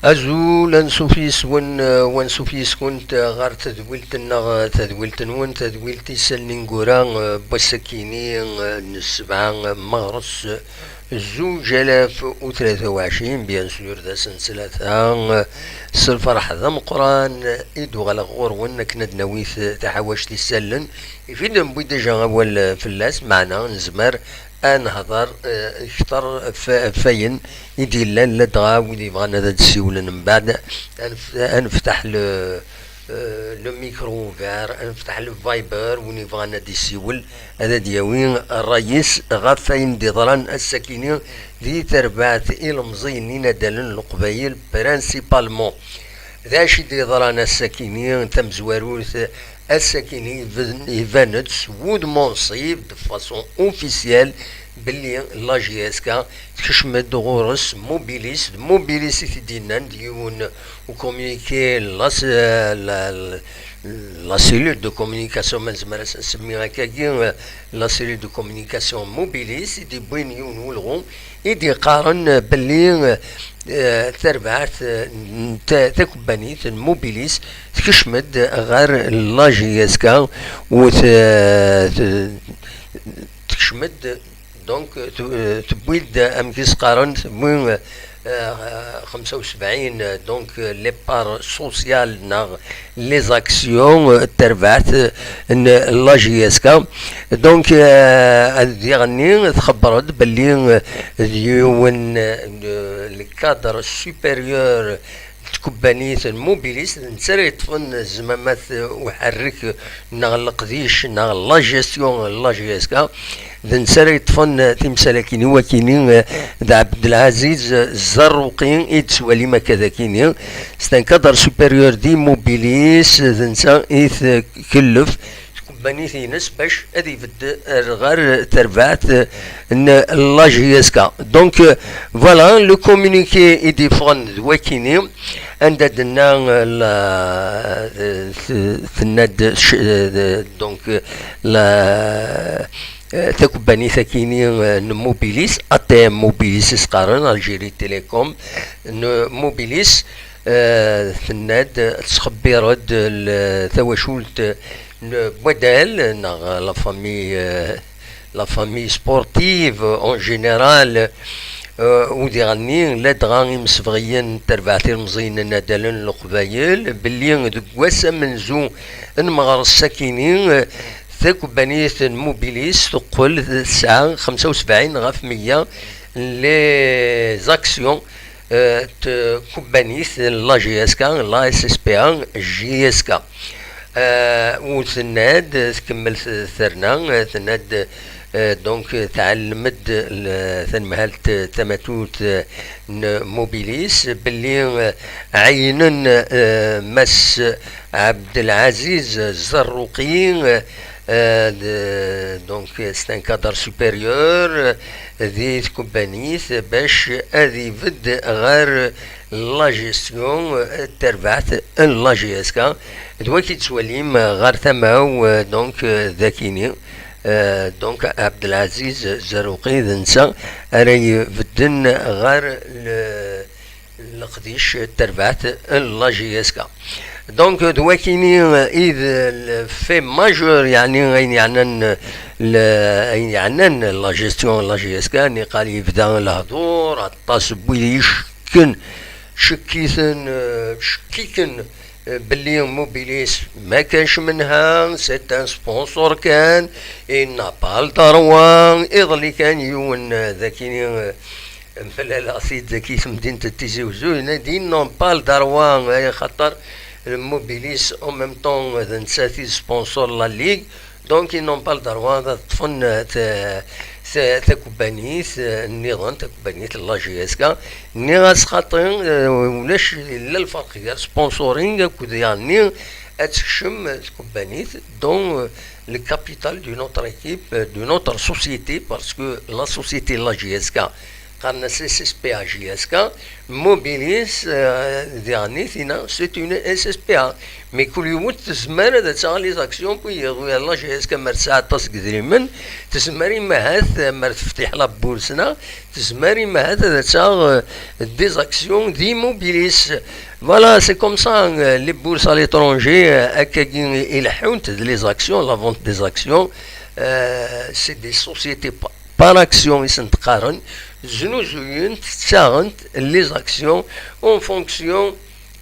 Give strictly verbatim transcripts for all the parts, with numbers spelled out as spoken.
Azul, ansuf yes-wen, eh, wansuf yes-kunt, eh, ɣer tedwilt-nneɣ, eh, tadwilt-nwen, tadwilt isallen ineggura, eh, n wass-akini, eh, n ssebɛa, eh, meɣres, eh, zuǧ alaf u tlata u ɛecrin, bien sûr, d ass n ttlata, eh, s lferḥ d ameqqran, eh, i d-uɣaleɣ ɣur-wen akken ad d-nawi t-, taḥawact isallen. Ifi d-newwi déjà awal, eh, fell-as, meɛna nezmer ad nehder, eh, kter f-, f wayen i d-yellan, ladɣa wid yebɣan ad d-ssiwlen mbeɛd, ad nef-, ad nefteḥ le, eh, le micro ouvert, ad nefteḥ le Viber, win yebɣan ad d-issiwel, ad d-yawi ṛṛay-is ɣef wayen d-iḍran ass-akini di terbaɛt ilemẓiyen inadalen n Leqbayel, principalement. D acu i d-yeḍran ass-akini, tamezwarut, ass-akini iban-, iban-d s wudem unṣib, de façon officielle, belli la J S K tekcem-d ɣur-s Mobilis, d Mobilis i t-id-yennan d yiwen ukomyuniki, la, la, la cellule de communication, ma nezmer ad s-nsemmi akkagi, la cellule de communication Mobilis i d-iwwin yiwen n ulɣu i d-iqqaren belli, eh, tarbaɛt, eh, n ta-, takebbanit n Mobilis tekcem-d ɣer la J S K, u t-, t-, tekcem-d, donc, t-, tewwi-d, amek i s-qqaren, tewwi, eh, xemsa u sebɛin, donc, les parts sociales neɣ les actions, eh, n terbaɛt, eh, n la J S K. Donc, eh, diɣenni txebber-d belli, eh, d yiwen, eh, le cadre supérieur n tkebbanit n Mobilis, d netta ara yeṭṭfen zmamat uḥerrek neɣ leqdic neɣ la gestion n la J S K, d netta ara yeṭṭfen timsal-akini, wakini, eh, d Ɛebdelɛaziz Zarruqi i d-tettwalim akka d akini. C'est un cadre supérieur d'Immobilis, d netta i tkellef tkebbanit-ines bac ad ibedd ar ɣer terbaɛt n la J S K. Donc, euh, voilà, le communiqué i d-yeffɣen d wakini, anda d-tenna, euh, la, euh, t-, tenna-d, euh, donc, euh, la, euh, takebbanit akini, euh, n Mobilis, A T M Mobilis i s-qqaren, Algérie Télécom, n Mobilis, euh, tenna-d, tettxebbir-d l-, tawacult n Wadal, neɣ la famille, euh, la famille sportive en général, euh, u diɣenni ladɣa imsebɣiyen n terbaɛt ilemẓiyen n inadalen n Leqbayel, belli deg wass amenzu n meɣres sakini, euh, takebbanit n Mobilis teqqel tesɛa xemsa u sebɛin ɣef meyya n les actions, euh, tkebbanit n la J S K, la S S P A J S K. Euh, u tenna-d, tkemmel terna, euh, tenna-d, euh, donc, tɛellem-d l-, tanemhalt tamatut, euh, n Mobilis, belli, euh, ɛeyynen, euh, Mass Abdelaziz Zarruqi, euh, de, donc, c'est un cadre supérieur, euh, di tkebbanit bac ad ibedd ɣer la gestion, euh, n terbaɛt n la J S K. D wagi i tettwalim, euh, ɣer tama-w, euh, donc, euh, d akini. Euh, donc, Abdelaziz Zarruqi d netta ara ibedden ɣer le, leqdic n terbaɛt n la J S K. Donc, d wakini, euh, i d le fait majeur, yeɛni ayen yeɛnan le, ayen yeɛnan la gestion n la J S K, niqal yebda lehdur, aṭas n wid icekken, cekkiten, euh, cekkiken, euh, belli Mobilis ma kanc menha, c'est un sponsor kan, il n'a pas le droit, iḍelli kan yiwen, euh, d akini, euh, mlaleɣ-t-id dagi i temdint n Tizi Uzzu, yenna-d, ils n'ont pas le droit, ay, xaṭer Mobilis en même temps d nettat i d sponsor la ligue, donc ils n'ont pas le droit ad ṭṭfen, euh, ta-, ta-, takebbanit, euh, nniḍen, takebbanit n la J S K. Nniɣ-as xaṭi, euh, ulac, yella lferq gar sponsoring akked yeɛni ad tekcem tkebbanit dans, euh, le capital d'une autre équipe, euh, d'une autre société, parce que la société la J S K qqaren-as S S P A J S K, Mobilis, euh, diɣen-nni tinna, c'est une S S P A. Mais kul yiwet tezmer ad taɣ les actions, puis, euh, la J S K mer tesɛa aṭas n yedrimen, tezmer imahat, euh, mer teftiḥ la bourse-nneɣ, tezmer imahat ad taɣ, euh, des actions di Mobilis. Voilà, c'est comme ça, euh, les bourses à l'étranger, euh, akkagi i leḥḥunt d les actions, la vente des actions, euh, c'est des sociétés pa-, par action i sent-qqaren, znuzuyent, ttaɣent les actions en fonction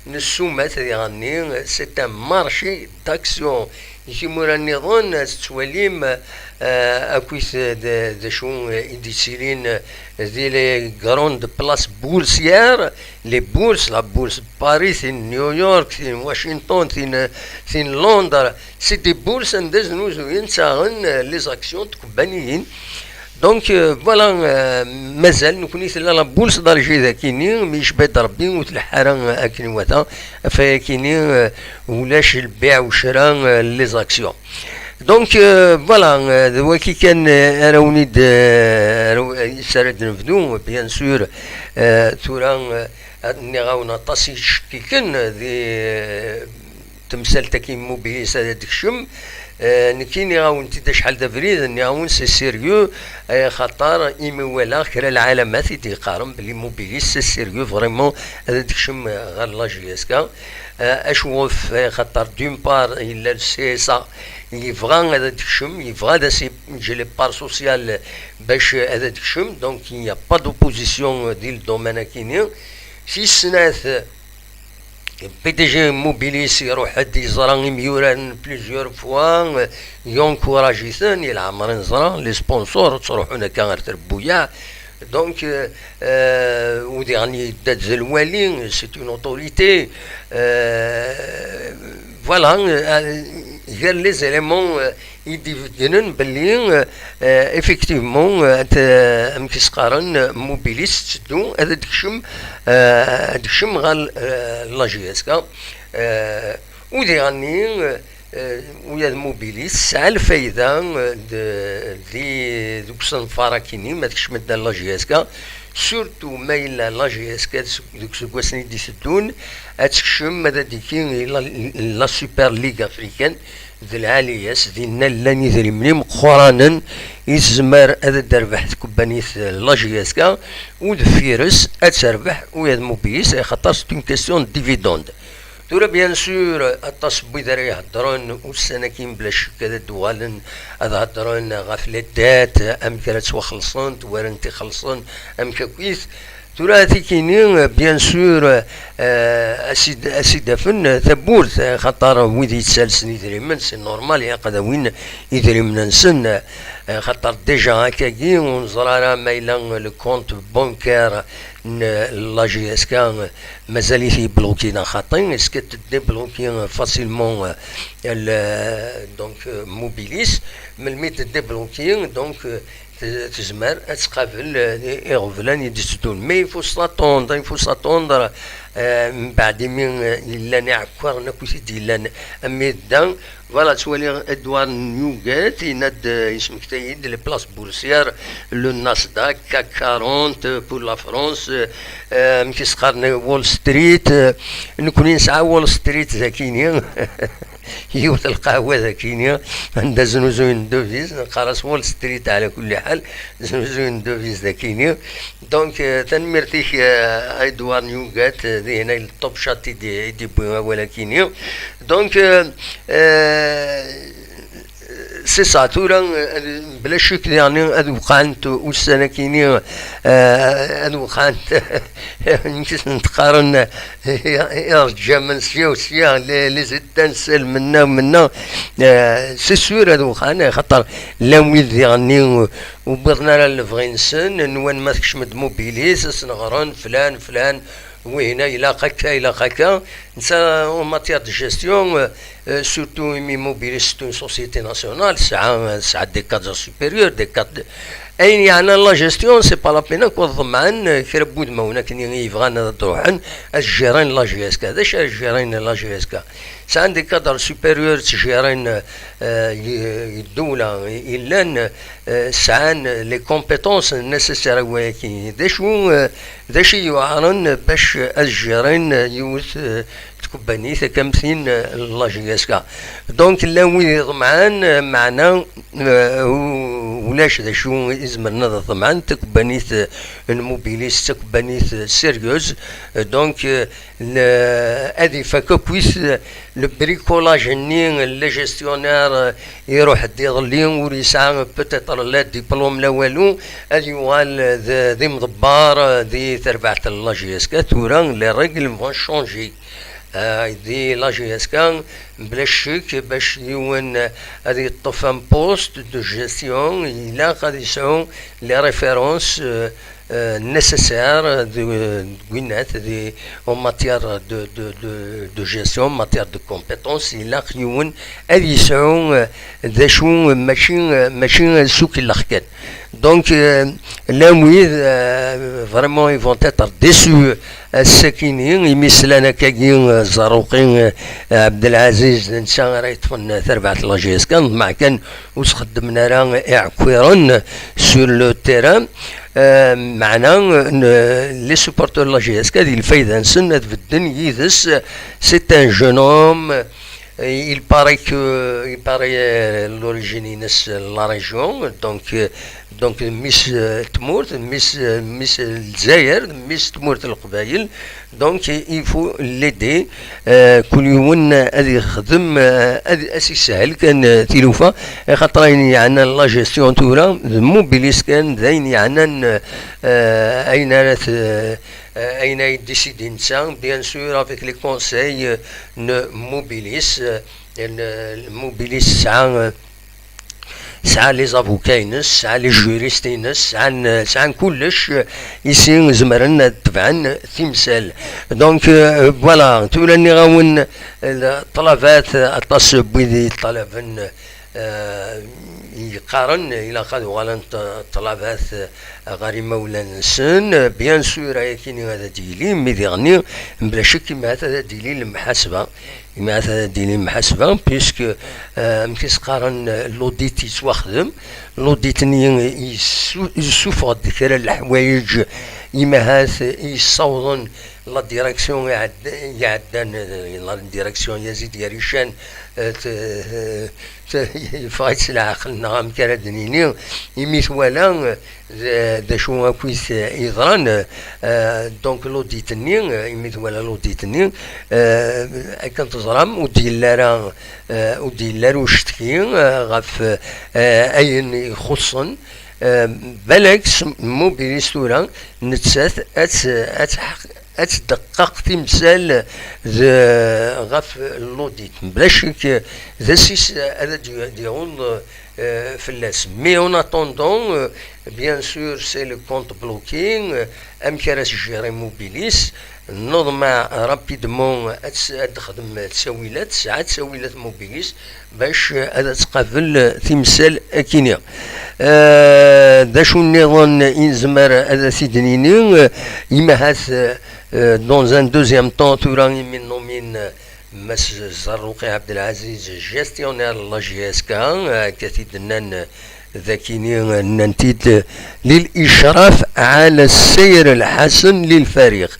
n ssumat diɣen-nni, c'est un marché d'action. Timura nniḍen ad tettwalim, euh, akkit d, d acu i d-yettilin di les grandes places boursières, les bourses, la bourse de Paris, tin n New York, tin n Washington, tin, tin n Londres, c'est des bourses anda znuzuyent, ttaɣen, euh, les actions n tkebbaniyin. Donc, euh, voilà, euh, mazal nekkni tella la bourse d'Alger dagini, mi yecba-d Rebbi ur tleḥḥu ara akken iwata, ɣef wayagi-ni, euh, ulac lbiɛ u ccra, euh, les actions. Donc, euh, voilà, euh, d waki kan, euh, ara wen-id, euh, ara w-, s ara d-nebdu, bien sûr, euh, tura, euh, ad nniɣ-awen aṭas i yettcekkiken di, euh, temsalt-agi n Mobilis ad d-tekcem. Euh, nekki nniɣ-awen-t-id acḥal d abrid, nniɣ-awen c'est sérieux, euh, xaṭer imi walaɣ kra lɛalamat i d-yeqqaren belli Mobilis c'est sérieux vraiment ad d-tekcem, euh, ɣer la J S K. Euh, acu ɣef, euh, xaṭer d'une part yella le C S A yebɣa ad d-tekcem, yebɣa ad as-yeǧǧ les parts sociales bac ad d-tekcem, donc il n'y a pas d'opposition di le domaine-agi-ni. Tis snat, P D G Mobilis iruḥ-d yeẓra imyuraren plusieurs fois, euh, yencourage-iten, i leɛmer i neẓra, les sponsors ttruḥun akka ɣer trebbuyaɛ. Donc, euh, euh, u diɣen yedda-d d lwali, c'est une autorité. Euh, voilà, euh, gar les éléments, euh, i d-ibeddnen belli, euh, euh, effectivement, euh, t-, amek i s-qqaren, euh, Mobilis tetteddu ad d-tekcem, euh, ad d-tekcem ɣer, euh, la J S K. Euh, u diɣen-nni, euh, euh, ula d Mobilis tesɛa lfayda, euh, d-, di, deg usenfar-agi-ni, ma tekcem-d ɣer la J S K, surtout ma yella la J S K deg useggas-nni i d-iteddun, ad tekcem, ad d-tiki la, la Super Ligue africaine, d lɛali-as, dinna llan idrimen imeqqranen i tezmer ad d-terbeḥ tkebbanit la J S K, u deffir-s ad terbeḥ ula d Mobilis, axaṭer c'est une question de dividende. Tura, bien sûr, aṭas n wid ara iheddren ussan-agi, bla ccek ad d-uɣalen ad heddren ɣef les dettes, amek ara ttwaxellṣent, war anta ixellṣen, amek akkit. Tura, tigi-ni, bien sûr, euh, a s-id-, a s-id-afen tawwurt, xaṭer wid yettalsen idrimen, c'est normal, ilaq ad awin idrimen-nsen, euh, xaṭer déjà akkagi, ur neẓri ara ma yella le compte bancaire n la J S K, euh, mazal-it yebloki neɣ xaṭi, est-ce que tdébloki facilement, euh, le, donc, euh, Mobilis, melmi tdébloki, donc, euh, t-, tezmer ad tqabel, euh, iɣeblan i d-itteddun. Mais il faut s'attendre, il faut s'attendre, euh, mbeɛd imi, euh, yellan iɛekkaren akk i t-id-yellan am yedda. Voilà, ttwaliɣ Edouard Newget, yenna-d, euh, yesmektay-d les places boursières, le Nasdaq, CAC quarante, euh, pour la France, euh, euh, amek i s-qqaren, Wall Street, euh, nekkni nesɛa Wall Street dagini. Yiwet lqahwa dagini, anda znuzuyen devises, neqqar-as Wall Street ɛla kulli ḥal, znuzuyen devises dagini. Donc, euh, tanemmirt-ik, euh, a Edouard Newget, euh, dihin ay le top chat i d-, i d-yewwi awal-agi-ni. Donc, euh, euh, c'est ça, tura, euh, bla ccek, yeɛni, ad wqɛent ussan-agi-ni, euh, ad wqɛent, nekk s-, n-, qqaren, irǧamen sya u sya, les, les étincelles menna u menna, euh, c'est sûr ad wqɛen, xaṭer llan wid diɣen-nni ur wwiḍen ara lebɣi-nsen, nwan ma tekcem-d Mobilis, ad sen-ɣren flan, flan, wihina ilaq akka, ilaq akka. Netta, en matière de gestion, euh, euh, surtout imi Mobilis c'est une société nationale, tesɛa, tesɛa des cadres supérieurs, des cadres, Ayen yeɛnan la gestion, c'est pas la peine akk ad ḍemɛen kra n wudmawen akken i yebɣan ad d-ruḥen ad gérin la J S K. D acu ara gérin la J S K? Sɛan des cadres supérieurs ttgérin, euh, y-, ddewla i llan, euh, sɛan les compétences nécessaires i wayaki. D acu, euh, d acu i yuɛren bac ad gérin yiwet, euh, tkebbanit akka am tin, euh, la J S K? Donc llan wid iḍemɛen, euh, meɛna, euh, u-, ulac d acu i zemren ad ḍemɛen. Takebbanit, euh, n Mobilis d takebbanit, euh, sérieuse. Euh, donc, euh, le, ad ifak akkit, euh, le bricolage-nni, le gestionnaire, euh, iruḥ-d iḍelli, ur yesɛa peut-être la diplôme la walu, ad yuɣal d, d imḍebbar, euh, di terbaɛt n la J S K. Tura, les règles vont changer. Euh, di la J S K, bla ccek, bac yiwen ad yeṭṭef un poste de gestion, ilaq ad yesɛu les références, euh, euh, nécessaires de, de Gwyneth, de, en matière de, de, de, de gestion, en matière de compétences, ilaq yiwen ad yesɛu, euh, d acu, mačči, mačči sukleɣ kan. Donc, euh, llan wid, euh, vraiment, ils vont être déçus ass-akini, imi slan akkagi, euh, Zarruqi, euh, Abdelaziz, d netta ara yeṭṭfen tarbaɛt n la J S K, neḍmeɛ kan ur sxeddmen ara iɛekkiren sur le terrain. Euh, meɛna, euh, les supporters de la J S K, di lfayda-nsen ad bedden yid-s. C'est un jeune homme. Il paraît que, il paraît, euh, l'origine-ines la région, donc, euh, donc, mmi-s, euh, tmurt, mmi-s, euh, mmi-s, euh, Lezzayer, mmi-s tmurt Leqbayel. Donc il faut l'aider, euh, kul yiwen ad yexdem, euh, ad, ad s-yessehel kan, euh, tilufa, axaṭer ayen yeɛnan la gestion tura d Mobilis kan, d ayen yeɛnan, euh, ayen ara t-, euh, ayen ay décidé netta, bien sûr avec les conseils, euh, n Mobilis, euh, n, euh, Mobilis tesɛa, euh, tesɛa les avocats-ines, tesɛa les juristes-ines, sɛan, sɛan kullec, euh, isi zemren ad tebɛen timsal. Donc, euh, voilà, tura nniɣ-awen, euh, ṭṭlabat, aṭas n wid yeṭṭalaben, euh, yeqqaren ilaq ad uɣalen ṭ-, ṭṭlabat, euh, ɣer imawlan-nsen. Euh, bien sûr, ayakini ad d-yili, mi diɣenni, mebla ccek, imahat ad d-yili lemḥasba. Imahat ad d-yili lemḥasba, puisque, euh, amek i s-qqaren, euh, l'audit yettwaxdem. L'audit-nni yessu-, yessufeɣ-d kra n leḥwayeǧ, imahat yessawḍen la direction iɛedda-, iɛeddan, euh, la direction Yazid Yarican, euh, t-, euh, t-, yeffeɣ-itt leɛqel, neɣ amek ara d-nini, imi twala, euh, d, d acu akk i t-, yeḍran, euh, donc l'audit-nni, euh, imi twala l'audit-nni, euh, akken teẓram, ur d-yelli ara, euh, ur d-yelli ara ucetki, euh, ɣef, euh, ayen ixuṣṣen, euh, balak s-, Mobilis tura, nettat ad tt-, ad tḥeqq-, ad tdeqqeq timsal d, ɣef l'audit. Mebla ccek, d ass-is ad d-, d-iɛuḍ, euh, fell-as. Mais en attendant, euh, bien sûr, c'est le compte bloqué, euh, amek ara s-gérer Mobilis. Neḍmeɛ rapidement ad s-, ad d-texdem ttawilat, tesɛa ttawilat Mobilis, bac ad tqabel timsal akini. Euh, d acu nniḍen i nezmer ad t-id-nini? Euh, imahat, euh, dans un deuxième temps, tura imi nomin, euh, Mass Zarruqi Abdelaziz, gestionnaire n la J S K, euh, akka t-id-nnan, euh, dakini, euh, nnan-t-id, euh, للإشراف على السير الحسن للفريق.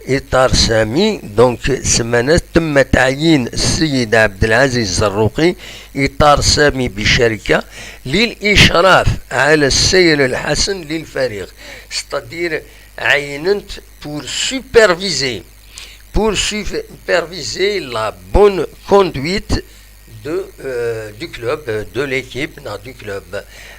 إطار سامي، donc, ssmana تم تعيين السيد عبد العزيز زروقي إطار سامي بشركة للإشراف على السير الحسن للفريق، c'est-à-dire عيننت pour superviser, pour superviser la bonne conduite de, euh, du club, euh, de l'équipe, non, du club.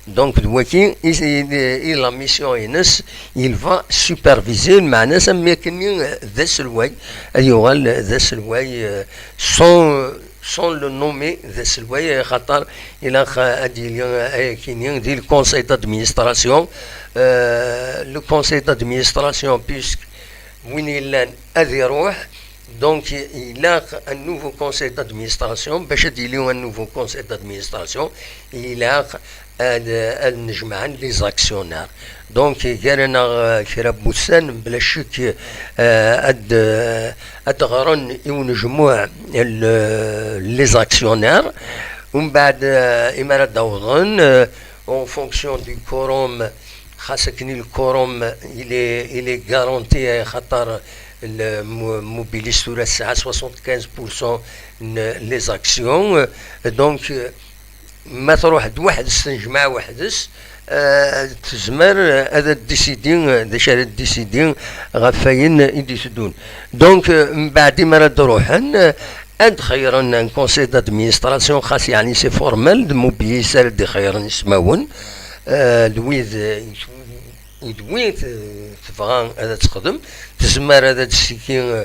Donc, d waki i, i, i la mission-ines, il va superviser, meɛna-s am akken d aselway, ad yuɣal d aselway, euh, sans, sans le nommer d aselway, xaṭer ilaq ad yili ayakini di le conseil d'administration, euh, le conseil d'administration, puisque win yellan ad iruḥ. Donc, ilaq un nouveau conseil d'administration. Bac ad yili un nouveau conseil d'administration, ilaq ad, ad nnejmaɛen les actionnaires. Donc, gar-aneɣ, euh, kra n wussan, bla ccek, euh, ad, euh, ad ɣren i unejmuɛ le-, les actionnaires. Umbeɛd, euh, imi ara d-awḍen, euh, en fonction du quorum, xas akken le quorum, il est, il est garanti, axaṭer le mo-, Mobilis tura tesɛa soixante-quinze pour cent n les actions. Euh, donc, euh, ma truḥ d weḥd-s, tennejmaɛ weḥd-s, euh, tezmer, euh, ad d-tisidi, euh, d acu ara d-tisidi ɣef wayen i d-iteddun. Donc, euh, mbeɛd imi ara d-ruḥen, euh, ad xeyyren un conseil d'administration, xas yeɛni c'est formel, d Mobilis ara d-ixeyyren ismawen, euh, d wid, euh, d wid, euh, tebɣa ad texdem, tezmer ad d-tessiki, euh,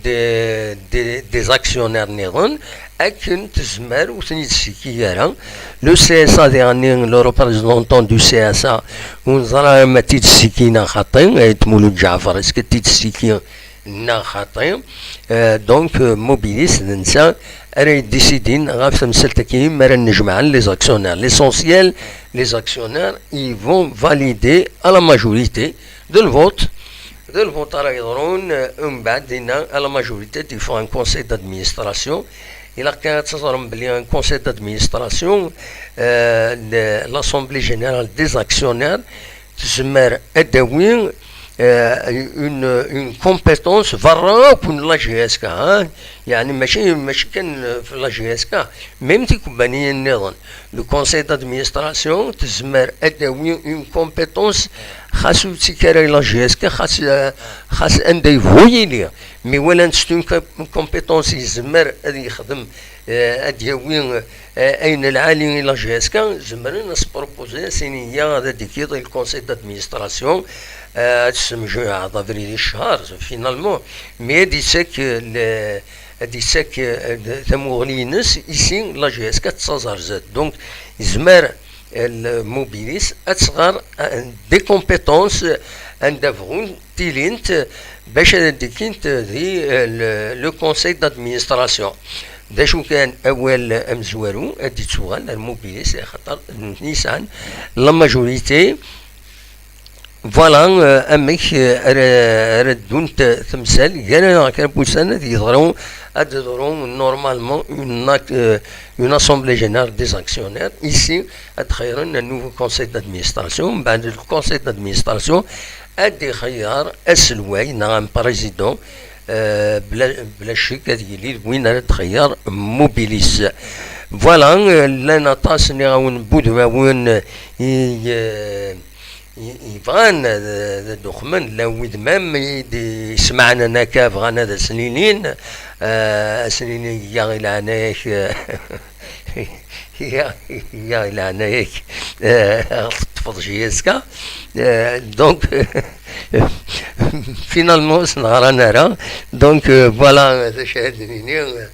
des, des, des actionnaires nniḍen, akken tezmer ur ten-id-tessiki ara. Le C S A diɣenni, le représentant du C S A, ur neẓri ara ma t-id-tessiki neɣ xaṭi, Ayt Mulud Ǧaɛfar, est-ce que t-id-tessiki neɣ xaṭi? Euh, donc, euh, Mobilis d netta ara yeddisidin ɣef temsalt-agi mi ara nnejmaɛen les actionnaires. L'essentiel, les actionnaires, ils vont valider à la majorité de le vote. De le vote ara yeḍrun, euh, umbeɛd dinna, à la majorité, ad d-yeffeɣ un conseil d'administration. Ilaq kan ad teẓrem belli un conseil d'administration, euh, le-, l'assemblée générale des actionnaires, tezmer ad d-tawi, euh, une, une compétence berra akk n la J S K, hein. Yeɛni mačči, mačči kan f la J S K, même tikubbaniyin nniḍen. Le conseil d'administration tezmer ad d-tawi une compétence, xas ur ttekk ara i la J S K, xas, euh, xas anda yebɣu yili. Mi walan c'est une com-, compétence yezmer ad yexdem, euh, ad d-yawi, euh, ayen lɛali i la J S K, zemren ad s-proposer, ad s-inin ya ad d-ikiḍ i le conseil d'administration, euh, ad tessemjuɛeḍ abrid i ccher, finalement. Mais ad yettak, euh, le, ad yettak, euh, tamuɣli-ines, ici la J S K tettaẓ ar zdat. Donc, yezmer, euh, le Mobilis ad tɣer, euh, des compétences, euh, anda bɣun tilint, bac ad d-ikkint di, euh, le, le conseil d'administration. D acu kan awal amezwaru, ad d-ittuɣal ar Mobilis, axaṭer nutni yesɛan la majorité. Voilà, euh, amek, euh, ara, ara ddunt temsal, gar-aneɣ kra n wussan ad yeḍru, ad teḍru normalement une ac-, euh, une assemblée générale des actionnaires. Ici, ad xeyyren un nouveau conseil d'administration. Mbeɛd le conseil d'administration, ad ixeyyer aselway neɣ un président, euh, bla, bla ccek ad yili d win ara d-xeyyer Mobilis. Voilà, euh, llan aṭas, nniɣ-awen, n wudmawen, euh, i, euh, i, yebɣan ad, ad uxmen, llan wid même i d-yesmeɛnen akka, bɣan ad asen-inin, euh, asen-inin, ya i leɛnaya-k, euh, ya, ya i leɛnaya-k, euh, teṭṭfeḍ J S K. Euh, donc, finalement, ur sen-ɣran ara. Donc, euh, voilà, d acu ara d-nini, euh,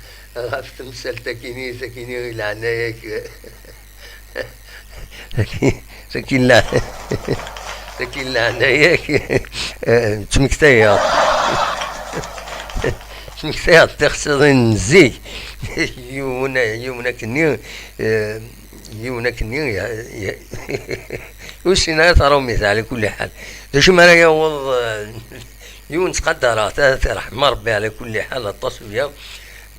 ɣef temsalt-akini, takini i leɛnaya-k, euh, Tagi, tagi n leɛ-, tagi n leɛnaya-k, eh, ttmektayeɣ. Ttmektayeɣ tixsiḍin n zik. Yiwen, yiwen akkenni, eh, yiwen akkenni, ya, ya, ur ssinen ara taṛumit, ɛla kulli ḥal. D acu mi ara yaweḍ, eh, yiwen ttqadareɣ-t, ad t-irḥem Ṛebbi, ɛla kulli ḥal, aṭas uya.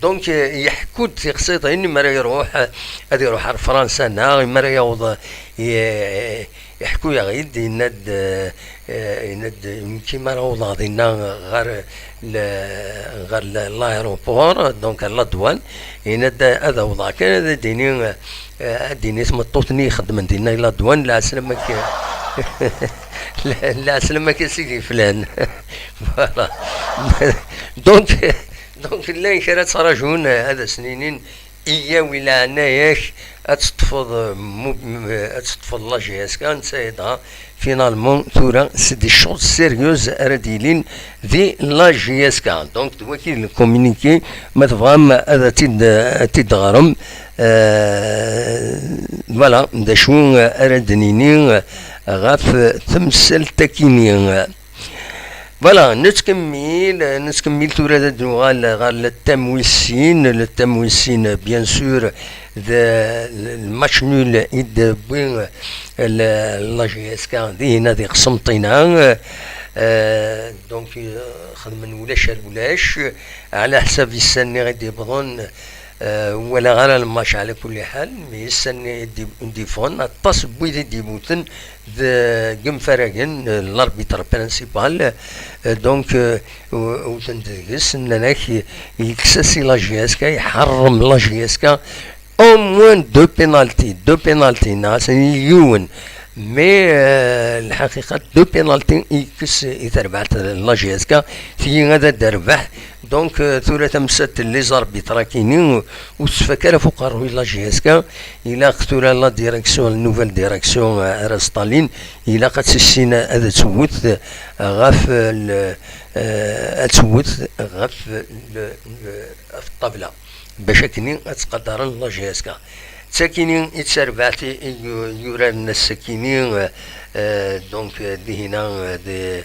Donc, euh, yeḥku-d tixsiḍin, mi ara iruḥ, euh, ad iruḥ ar Fransa, neɣ mi ara yaweḍ, euh, ye-, yeḥku-yaɣ-id, yenna-d, euh, euh, yenna-d, nekki mi ara awḍeɣ dinna ɣer le-, ɣer le-, l'aéroport, donc à la douane, yenna-d ad awḍeɣ kan, ad d-ini, euh, ad d-ini tmeṭṭut-nni ixeddmen dinna i la douane, lɛeslama-k, lɛeslama-k a sidi flan. Voilà. Donc, Donc, llan kra ttrajun, eh, ad asen-inin, iyyaw i leɛnaya-k, ad teṭṭfeḍ, eh, mu-, m-, eh, ad teṭṭfeḍ la J S K, netta dɣa, finalement, tura, c'est des choses sérieuses ara d-yilin di la J S K. Donc, d waki le communiqué, ma tebɣam ad t-id-, ad t-id-teɣrem, eh, voilà, d acu ara d-nini, eh, ɣef temsalt-akini. Voilà, nettkemmil, nettkemmil tura ad nuɣal ɣer le thème wis sin, le thème wis sin, bien sûr, d le match nul i d-tewwi la J S K dihin di Qsenṭina. Euh, donc, euh, xedmen ulac ar ulac, ɛla ḥsab issan-nni i d-yewwḍen, euh, ur walaɣ ara le match ɛla kulli ḥal, mais issan-nni i d-, i d-yeffɣen, aṭas n wid i d-yemmuten deg yimfaragen, euh, l'arbitre principal, euh, donc, euh, wten deg-s, nnan-ak yekkes-as i la J S K, iḥeṛṛem la J S K, au moins deux pénalty, deux pénalty, neɣ yiwen. Mais, euh, lḥaqiqa, deux pénalty i yekkes i terbaɛt la J S K, tigi ad d-terbeḥ. Donc, euh, tura tamsalt n les arbitres akini, ur tettfak ara ɣef uqerruy la J S K. Ilaq tura la direction, la nouvelle direction, euh, ara Stalin, ilaq ad tissin ad tewwet ɣef l-, euh, ad tewwet ɣef l-, l-, ɣef ṭṭabla, bac akini ad ttqadaren la J S K. D takini i d tarbaɛt i, i yu-, yuraren ass-akini, euh, donc, euh, dihina, euh, di,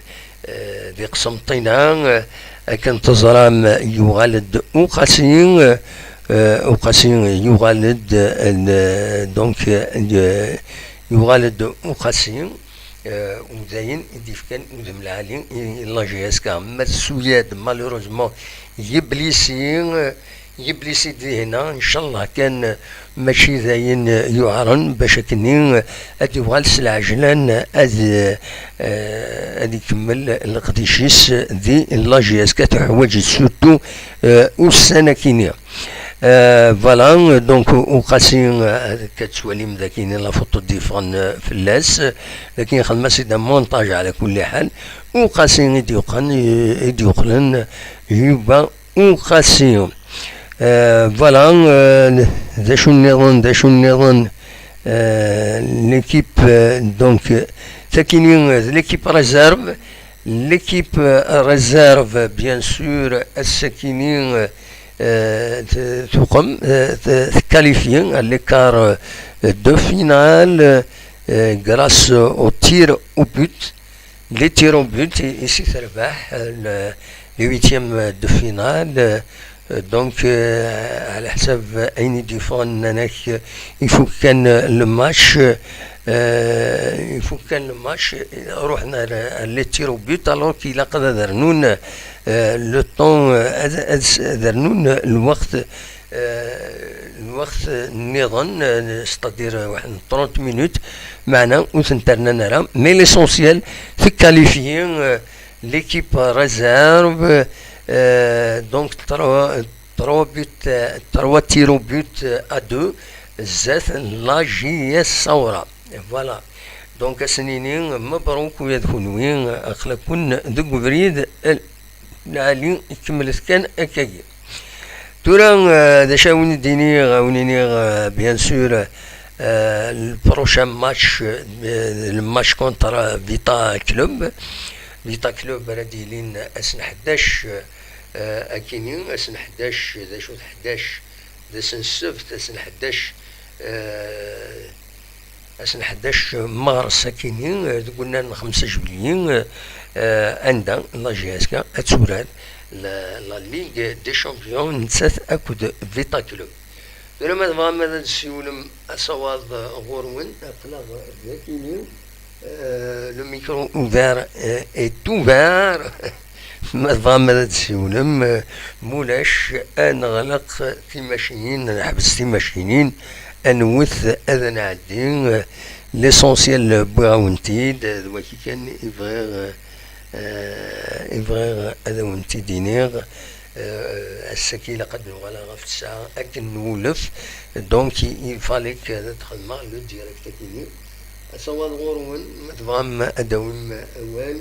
euh, di Qsenṭina, euh, akken teẓram, yuɣal-d Uqasi, euh, Uqasi yuɣal-d, euh, donc, euh, yuɣal-d Uqasi, euh, u d ayen i d-yefkan udem lɛali i, i la J S K. Ma d Suyad, malheureusement, yeblisi, euh, yeblisi dihina, ncallah kan, euh, mačči d ayen, euh, yuɛren, bac akkenni, euh, ad yuɣal s lɛejlan, euh, ad, euh, ad ikemmel leqdic-is di la J S K, tuḥwaǧ-it surtout, euh, ussan akini. Euh, voilà, donc, Uqasi, euh, akka tettwalim daki la photo d-yeffɣen, euh, fell-as, lakin xedm-as-id amontaj ɛla kulli ḥal. Uqasi i d-yuqen-, i d-yuqlen, Yuba Uqasi. Euh, voilà, euh, d acu nniḍen, d acu nniḍen, euh, l'équipe, euh, donc, euh, takini, euh, d l'équipe réserve, l'équipe, euh, réserve, bien sûr, ass-akini, euh, euh, t-, tuqem, euh, t-, tqualifie à l'écart, euh, de finale, euh, grâce au tir au but. Les tirs au but, i, i si terbeḥ, euh, le, les huitièmes de finale, euh, donc, euh, ɛla ḥsab ayen i d-yeffɣen, nnan-ak, euh, ifuk kan, euh, le match, euh, ifuk kan le match, euh, ruḥen ar, ar les tirs au but, alors qu'il ilaq ad rnun, euh, le temps, euh, ad, ad, ad rnun lweqt, euh, lweqt nniḍen, euh, c'est-à-dire, euh, waḥed trente minutes, meɛna ur tent-rnan ara. Mais l'essentiel, tqualifie, euh, l'équipe réserve, euh, donc trois, trois buts, euh, trois tirs au but, euh, à deux, zdat la J S Saoura. Voilà. Donc, ass-nni, mebṛuk ula d kunwi, aql-aken deg ubrid, euh, lɛali, kemmlet kan akkagi. Tura, euh, d acu ara wen-d-iniɣ, ara wen-iniɣ, euh, bien sûr, euh, le prochain match, euh, le match contre Vita Club. Vita Club ara d-yilin ass n ḥdac, euh, akini, ass n ḥdac, d acu d ḥdac? D ass n ssebt, ass n ḥdac, euh, ass n ḥdac Mars akini, eh, deg unnar n xemsa juillet, eh, anda la J S K ad turar la, la Ligue des Champions, nettat akked Vita Club. Tura ma tebɣam ad d-tessiwlem asawaḍ, eh, ɣur-wen, aql-aɣ d akini, eh, le micro ouvert, eh, est ouvert. Ma tebɣam ad d-tessiwlem, eh, mulac, ad neɣleq timacinin, ad neḥbes timacinin, ad nwet, ad nɛeddi, eh, l'essentiel wwiɣ-awen-t-id, d waki kan i bɣiɣ, eh, i bɣiɣ ad awen-t-id-iniɣ. Eh, ass-agi ilaq ad nuɣal ɣef ttesɛa akken nwulef, donc il fallait que ad xedmeɣ le direct akini. Asawaḍ ɣur-wen, ma tebɣam ad d-tawim awal,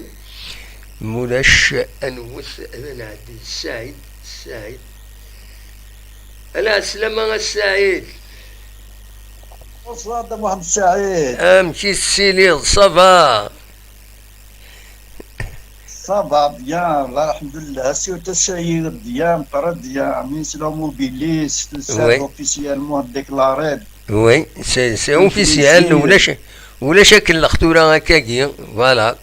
mulac ad nwet, ad nɛeddi d Saɛid, Saɛid. Ala, ɛeslama a Saɛid. Bonsoir, Dda Muḥend Saɛid. Amek i tettiliḍ, ça va? Ça va bien, la, alhamdulillah. Surtout Saïd bien, très bien. Amis la mobiliste, tout ça, oui, officiellement déclaré. Oui, c'est, c'est officiel. Ulac, ulac akellex tura akkagi, voilà.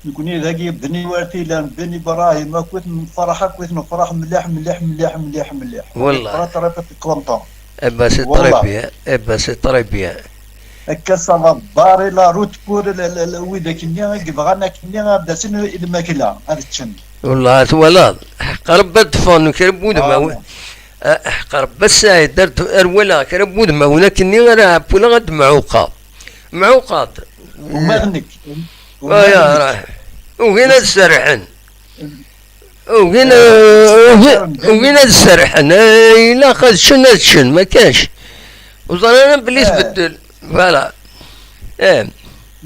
Nekkni dagi, Beni Wertilan, Beni Brahim, akkit nefraḥ, akkit nefraḥ mliḥ, mliḥ, mliḥ, mliḥ, mliḥ. Wallah. Très, très content. Eh ben, c'est très bien. Eh ben, c'est très bien. Akka, ça va barrer la route pour le, le, le, widak-nni i yebɣan akkenni ad d-asen i lmakla, ad ččen. Wallah, twalaḍ. Ḥeqq Rebbi ad d-ffɣen kra n wudmawen. Ah, ḥeqq Rebbi a Ssaɛid, ar d-, ar walaɣ kra n wudmawen akkenni ara ɛewwleɣ ad d-mɛuqeɣ. Mɛuqeɣ-d. Uma d nekk. Uma d nekk. Ugin ad serrḥen. Ugin, ugin, ugin ad serrḥen. Eh, ilaq ad ččen, ad ččen, ma kac. Ur ẓrin ara belli tbeddel. Voilà. Eh.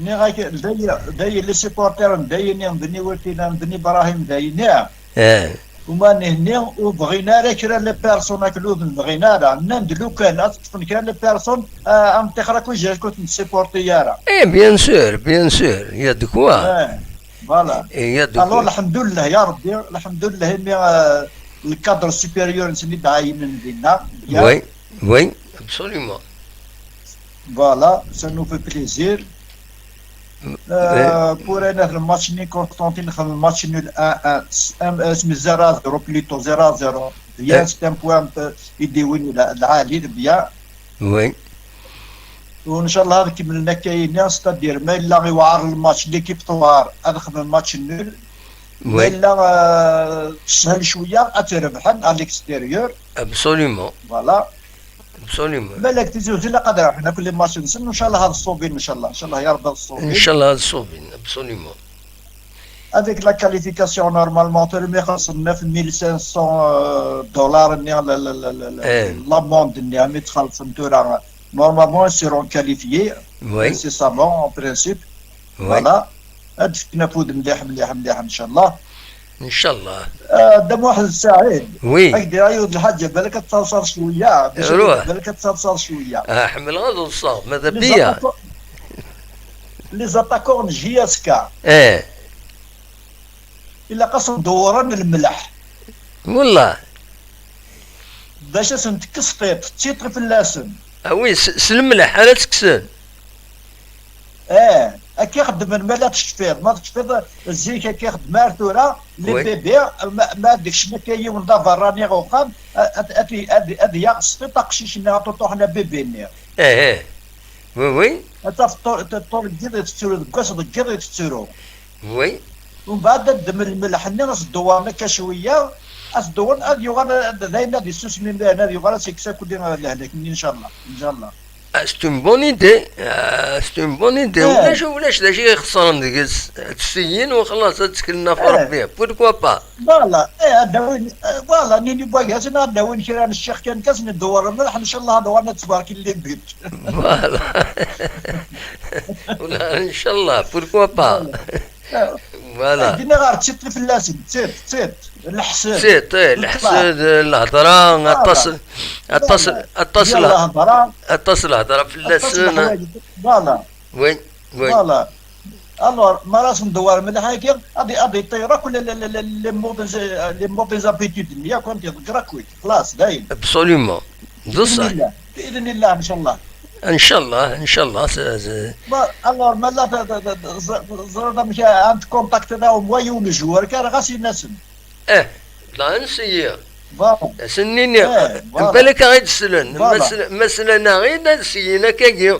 Nniɣ-ak, dayi, dayi, les supporters n dayi-nni, n Beni Wertilan, n Beni Brahim, dayi-nni. Eh. Uma nihni ur bɣin ara kra les personnes, ak lud ur bɣin ara. Nnan-d lukan ad ṭṭfen kra les personnes, ah, ad nṭixer akk ijak ur ten-tsupporti ara. Eh, bien sûr, bien sûr, il y a de quoi. Eh, voilà. Il y a de quoi. Alors, lḥemdullah, ya Rebbi, lḥemdullah, imi, ah, le cadre supérieur-nsen i d-ɛeyynen dinna. Oui, oui, absolument. Voilà, ça nous fait plaisir. Euh, pour un autre match, ni Constantine, le match nul un un, euh, zéro zéro plutôt, zéro zéro. Bien, c'est un point, euh, i d-iwin la, la, bien. Oui. وإن شاء الله هذا كملنا كاين، c'est-à-dire ما إلا يوعر الماتش، l'équipe توعر، هذا خدم match nul. Oui. ما إلا، آه، تسهل شوية، أتربحن à l'extérieur. Absolument. Voilà. Absolument. Balak Tizi Uzzu ilaq ad ruḥen akk les matchs-nsen, ncallah ad ṣubin, ncallah, ncallah ya Rebbi ad ṣubin. Ncallah ad ṣubin, absolument. Avec la qualification, normalement, tura mi xellṣen neuf mille cinq cents, euh, dollars-nni, la, la, la, la, la, eh, l'amende-nni, mi tt-xellṣen tura, normalement, ils seront qualifiés, oui, incessamment, en principe. Oui. Voilà. Ad d-fken afud mliḥ, mliḥ, mliḥ, ncallah. Ncallah. Ah, Dda Muḥend Saɛid. Oui. Ak-d-iɛiwed lḥaǧa, balak ad taḍsaḍ cwiya. Ruḥ. Balak ad taḍsaḍ cwiya. Ah, ḥemmleɣ ad ḍseɣ, ma d les attaquants, les attaquants n J S K. Eh. Ilaq ad sen-dewwren lmelḥ. Wallah. Bac ad sen-tekkes tiṭ, tiṭ fell-asen. Ah oui, s, s lemleḥ ara tt-kksen. Eh, akka i xeddmen ma la tecfiḍ, ma tecfiḍ zik akka i xeddmen ar tura, les bébés, ma, ma ad ikcem akka yiwen d aberrani ɣer uxxam, a-, ad, ad, ad, ad yaɣ s tiṭ aqcic-nni, aṭuṭuḥ n bébé-nni. Eh, eh. Oui, oui. Ad tafeḍ ṭul, ṭul n yiḍ i tettru, deg wass deg yiḍ i tettru. Oui. Umbeɛd ad ddem lmelḥ-nni, ad s-dewwren akka cwiya, ad s-dewwren, ad yuɣal ad, d ayen ad yessusem imdanen, ad yuɣal ad s-yekkes akk lehlak-nni, ncallah, ncallah. Ah, c'est une bonne idée. Ah, c'est une bonne idée. Eh. Ulac, ulac d acu i ixeṣren deg-s. Ad tt-seyyin u xlaṣ, ad tteklen ɣef Rebbi. Pourquoi pas? Voilà. Eh, ad d-awin, eh, voilà, nini n wagasen, ad d-awin kra n ccix kan, kas n ddewwer, mliḥ, ncallah, ad uɣalen ad ttbarken les buts. Voilà. Wala, ncallah, pourquoi pas? Voilà. Voilà. Dina ɣer tiṭ fell-asen, tiṭ, tiṭ, leḥsed. Tiṭ, eh, leḥsed, lehḍra, aṭas, aṭas, aṭas, lehḍra, aṭas lehḍra fell-asen. Voilà. Oui, oui. Voilà. Alors, ma ara sen-dewwer mliḥ-agi, ad, ad iṭṭir akk les, les, les, les mauvaises, les mauvaises habitudes-nni, yakk ad iḍegger akk. Xlaṣ, dayen. Absolument. D ṣṣeḥ. Bi'idnillah. Bi'idnillah, ncallah. Ncallah, ncallah. Bon, alors, ma la, teẓriḍ amek ad tkontaktiḍ au moins yiwen n joueur kan, ɣas in-asen. Eh, la, ad nesseyyi. Voilà. Ad sen-nini, eh, voilà, balak ad aɣ-d-slen. Voilà. Ma sl-, ma slan-aɣ-id, ad sseyyin akkagi.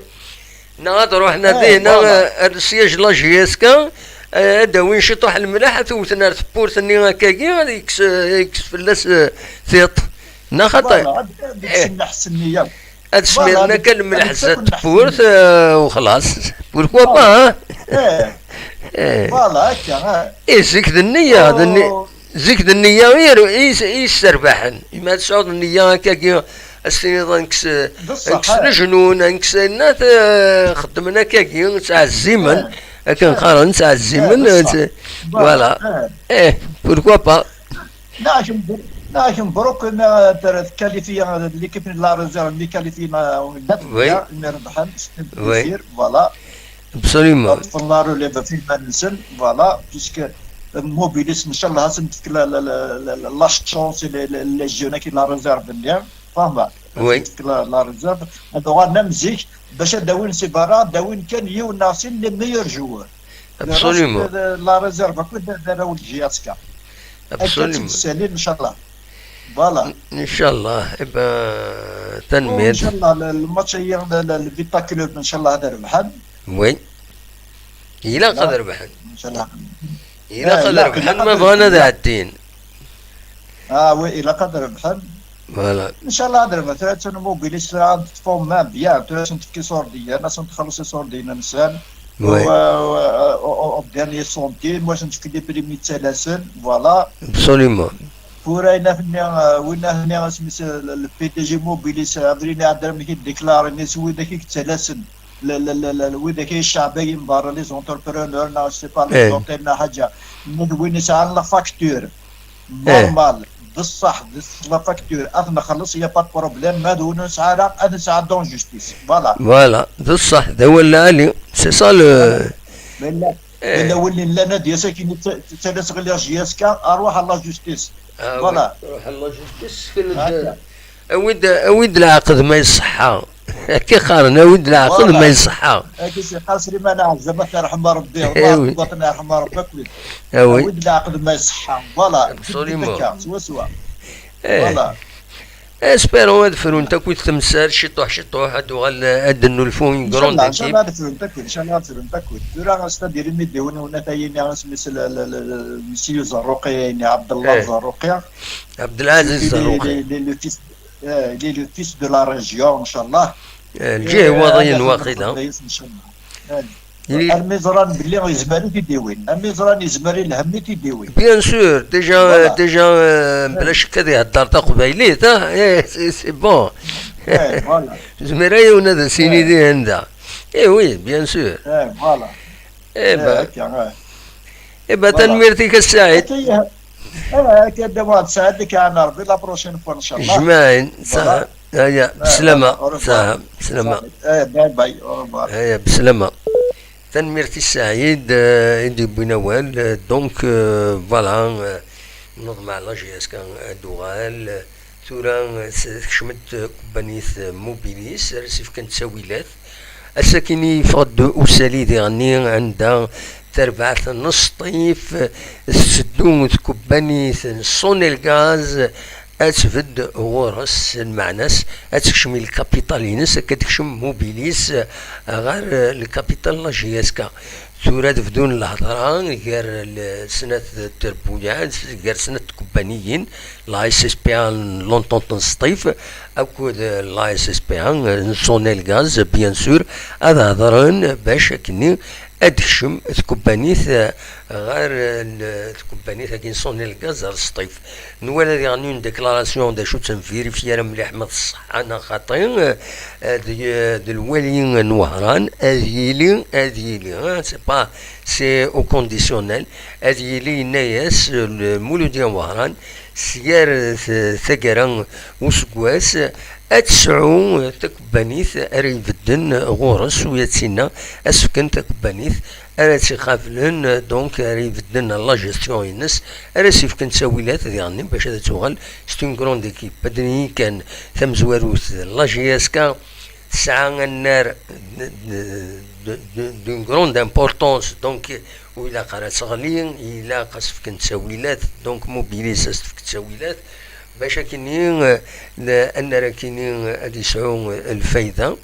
Neɣ ad ruḥen ar, eh, dina, voilà, ar le siège n la J S K, eh, ad d-awin ciṭuḥ lemleḥ, ad t-wten ar tewwurt-nni akkagi, ad yekkes, yekkes fell-as, eh, tiṭ. Neɣ xaṭi? Voilà, ad, ad, eh, yekkes nnḥas-nni yakk. Ad smiren akka lemleḥ zdat tewwurt, eh, u xlaṣ. Pourquoi pas, hein? Eh. Eh. Voilà, akka, eh. Eh, zik d nniya, d nni-, zik d nniya i, i, i yesserbaḥen. Imi ad tesɛuḍ nniya akkagi, ad s-tiniḍ ad nekkes, ad nekkes, eh, leǧnun, ad nekkes ayennat, eh, xeddmen akkagi, ttɛezzimen. Eh. Akken qqaren, ttɛezzimen, eh, voilà. Eh, pourquoi pas? Neɣ kemm, neɣ kemm, Brooke, ma tra-, tqualifier l'équipe n la réserve, mi qualifier, ma, oui, mi rebḥen, c'est un plaisir, voilà. Absolument. Ṭṭfen la relève f iman-nsen, voilà, puisque, euh, Mobilis, ncallah, ad sen-tefk la, la, la, la, la, la chance, les, les, les jeunes, qui la réserve, bien, fahmeḍ? Oui. Ad sen-tefk la, la réserve, ad uɣalen am zik, bac ad d-awin si berra, ad d-awin kan yiwen neɣ sin les meilleurs joueurs. Absolument. La réserve akk d arraw n J S K. Akka ttmesalin, ncallah. Voilà. Ncallah. Eh ben, tanemmirt. Ncallah, le match-agi, le Vita Club, ncallah ad rebḥen. Oui. Ilaq ad rebḥen. Ncallah. Ilaq ad rebḥen, ma bɣan ad ɛeddin. Ah oui, ilaq ad rebḥen. Voilà. Ncallah ad rebḥen. Tura ttun Mobilis, tura ad teṭṭfem bien, tura ad sen-tefk iṣurdiyen, ad sen-txelleṣ iṣurdiyen-nsen. Oui. Au dernier centime, wa sen-tefk les primes yettalasen, voilà. Absolument. Tura win akken-nni, win akken-nni, asmi le P D G Mobilis, abrid iɛedda amek i d-déclaren, s widak i yettalasen, widak i cceɛb-agi n berra, les entrepreneurs, neɣ je sais pas, les hôtels, neɣ ḥaǧa. Nna d win yesɛan la facture. Normal, d ṣṣeḥ, d la facture, ad t-nxelleṣ, y a pas de problème, ma d win ur nesɛi ara, ad nesɛeddu en justice. Voilà. Voilà, d ṣṣeḥ, d awal lɛali. C'est ça le. Yella, yella win yellan ad d-yas akken yettales ɣer J S K, aruḥ à la justice. Voilà. Ruḥ à la justice, awi-d, awi-d leɛqed ma iṣeḥḥa. Akka qqaren, awi-d leɛqed ma iṣeḥḥa. Akka i s-yeqqar Sliman Ɛazem, ad t-yerḥem Rebbi, Allah, ad t-yerḥem Rebbi akked. Awi-d leɛqed ma iṣeḥḥa. Voilà. Absolument. Swaswa. Voilà. Espérons ad frunt akkit temsal, ciṭuḥ ciṭuḥ, ad uɣal, ad d-nnulfu une grande équipe. Inchallah, ad frunt akkit, inchallah ad frunt akkit. Tura, c'est-à-dire, imi d-iwin unat-ayini, isem-is, Monsieur Zarruqi, Abdellah Zarruqi. Abdelaziz Zarruqi. Il est le fils, il est le fils de la région, inchallah. Lǧiha Iwaḍiyen waqila. Inchallah. Armi ẓran belli yezmer i t-id-iwin, armi ẓran yezmer i lhemm i t-id-iwin. Bien sûr, déjà, déjà, bla ccek ad ihedder taqbaylit, c'est bon. Zemir a yiwen ad as-yini di handa. Eh oui, bien sûr. Eh ben, tanemmirt-ik a Saɛid. Akka, Dda Muḥend Saɛid, ad k-iɛen Rebbi la prochaine fois, inchallah. Jmaɛin, saha. Aya, beslama, saha, beslama. Bye bye, au revoir. Aya, beslama. Tanemmirt i Saɛid i d-yewwin awal. Donc, voilà, neḍmeɛ la J S K ad d-tuɣal. Tura tekcem-d tkebbanit Mobilis, ara s-ifken ttawilat. Ass-akini yeffeɣ-d usali diɣenni anda tarbaɛt n Sṭif tetteddu tkebbanit n Sonelgaz ad tbedd ɣur-s, lmeɛna-s ad tekcem i lkapital-ines, akka ad tekcem Mobilis ɣer lkapital n la J S K. Tura ad bdun lhedra gar snat trebbuyaɛ, gar snat tkebbaniyin, la S S P A n l'Entente n Sṭif akked la S S P A n Sonelgaz, bien sûr, ad hedren bac akkenni ad tekcem tkebbanit ɣer tkebbanit-agi n Sonelgaz ar Sṭif. Nwala diɣen une déclaration d acu tt-nvérifier ara mliḥ ma d ṣṣeḥḥa neɣ xaṭi, d lwali n Wehran, ad yili, ad yili, c'est pas, c'est au conditionnel, ad yili, yenna-yas Muludin Wehran, s yir taggara useggas ad tesɛu takebbanit ara ibedden ɣur-s, u ad tinna ad s-fken takebbanit ara tt-iqablen, donc ara ibedden la gestion-ines, ara s-ifken ttawilat diɣen bac ad tuɣal, c'est une grande équipe. Ad d-nini kan tamezwarut, la J S K tesɛa annar d'une grande importance, donc ur ilaq ara ad teɣli, ilaq ad s-fken ttawilat, donc Mobilis ad s-tefk ttawilat, bac akkenni annar akkenni ad yesɛu lfayda.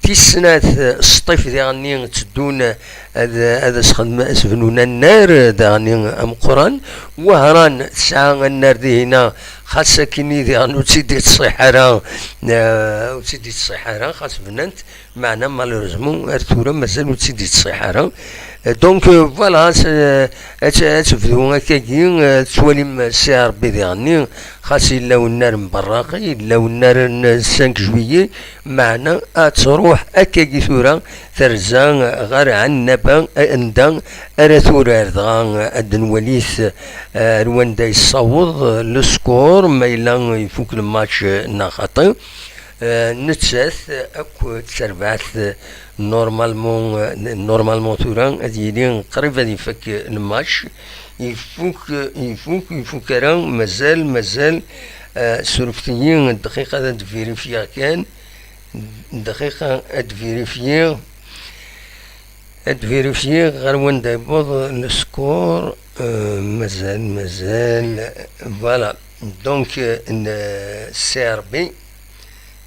Tis snat, Sṭif diɣenni tteddun ad, ad as-xedmen, as-bnun annar daɣenni ameqqran. Wehran tesɛa annar dihina, xas akkenni diɣen ur tt-id-ittṣiḥ ara, ur tt-id-ittṣiḥ ara, xas bnant, meɛna malheureusement ar tura mazal ur tt-id-ittṣiḥ ara. Donc, voilà, ad tebdu akkagi, tettwalim Si Ṛebbi diɣenni, xas yella unnar n Berraqi, yella unnar n cinq juillet, meɛna ad truḥ akkagi tura terza ɣer Ɛennaba, anda ara turar, dɣa ad d-nwalit ar wanda yessaweḍ le score, ma yella ifuk le match neɣ xaṭi. Nettat akk terbaɛt, normalement, normalement tura ad yili qrib ad ifak le match. Ifuk, ifuk, ifuk ara, mazal, mazal. Surfet-iyi dqiqa ad d-vérifier kan. Dqiqa ad d-vérifier. Ad vérifier ɣer wanda yewweḍ le score. Euh, mazal, mazal. Voilà. Donc, euh, n-, C R B.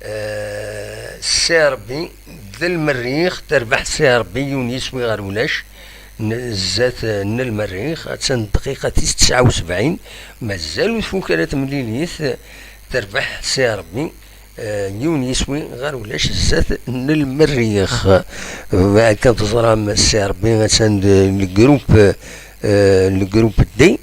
Euh, C R B d lmerrix, terbeḥ C R B yiwen yiswi ɣer ulac. N-, zdat, euh, n lmerrix, attan dqiqa tis tesɛa u sebɛin. Mazal ur tfuk ara temlilit, terbeḥ C R B. Eh, yiwen yiswi ɣer ulac zdat n lmerrix. Akken teẓram, C R B attan d le groupe, eh, le groupe D.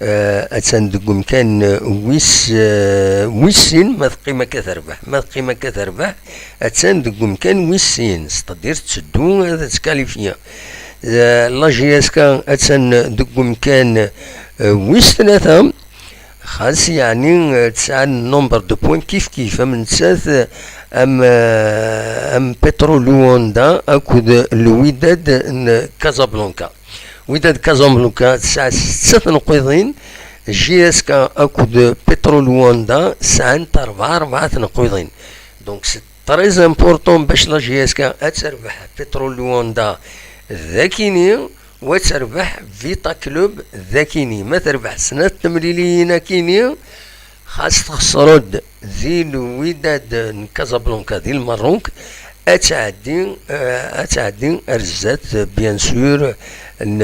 Eh, attan deg umkan wis, eh, wis sin, ma teqqim akka terbeḥ, ma teqqim akka terbeḥ, attan deg umkan wis sin, c'est-à-dire tetteddu ad tettkalifiya. Eh, la J S K attan deg umkan, eh, wis tlata. Xas yeɛni, eh, tesɛa nombre de points kif kif, am nettat, eh, am, eh, am Petro Luanda akked Wydad n Casablanca. Wydad Casablanca tesɛa setta tneqqiḍin, J S K akked Petro Luanda sɛant rebɛa, rebɛa tneqqiḍin. Donc c'est très important bac la J S K ad terbeḥ Petro Luanda d akini, wa terbeḥ Vita Club d akini. Ma terbeḥ snat temliliyin akini, xas texṣer-d di Wydad n Casablanca di Lmerruk, ad tɛeddi, eh, ad tɛeddi ar zdat, bien sûr, n-,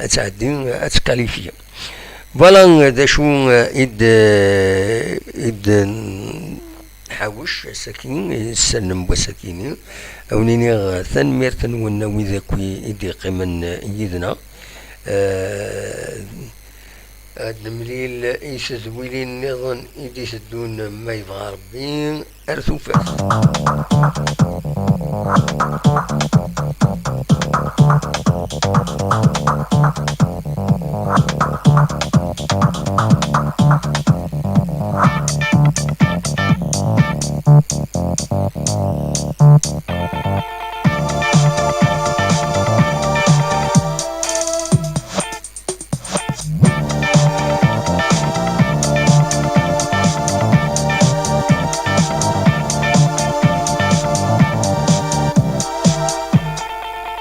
ad tɛeddi, ad tkalifyi. Voilà d acu, eh, i d-, i d-, Ḥawec ass-agi, ssalen n wass-agi-nni. Ad wen-iniɣ tanemmirt-nwen a wid akk i d-yeqqimen yid-neɣ. Eh, ad nemlil i tedwilin nniḍen i d-iteddun, ma yebɣa Rebbi, ar tufat.